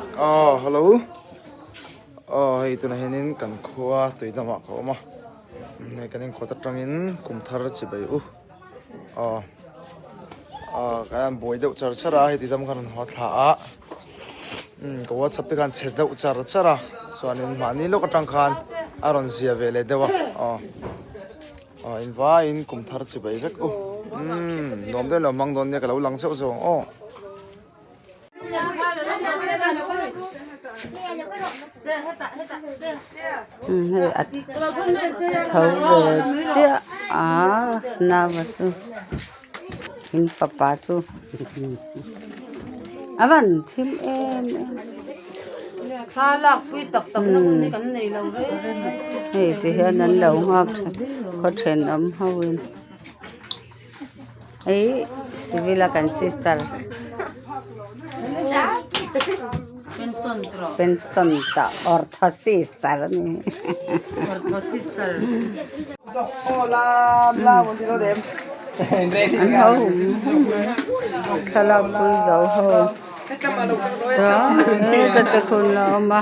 Aw hello aw hei tunah hianin kan khua tuidamah ka awm a hei kan inkawt atangin kum thar chibai u aw aw kan han buai deuh char char a hei tuidam khan an haw thla a umm ka whatsapp te khan chhe deuh char char a chuanin mahni lawk atang khan a rawn zia ve leh deuh a aw. Aw in vaiin kum thar chibai vek u umm nuam deuh lo hmang dawn nia ka lo lang zeuh zeuh ang aw. Hei a tho ve chiah a nau chu in fapa chu a van thim em em hei ti hian an lo nghak khaw thenawm ho in. Hei civil a kan sister pension ta ortho sister a ni an ho hum hum mai thlalak pui zo ho chuan heta te khun la awm a.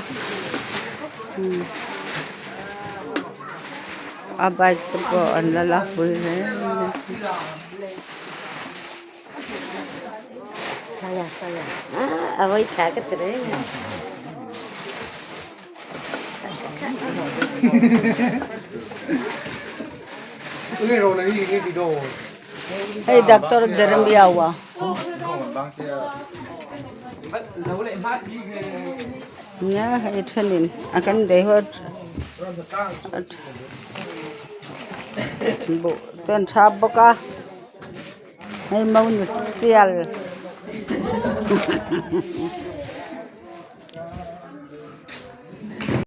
A bike te pawh an la la pui hle hei doctor Jeremiah nia hei thenin a kan dei ho buh te an tha bawk a hei monu sial.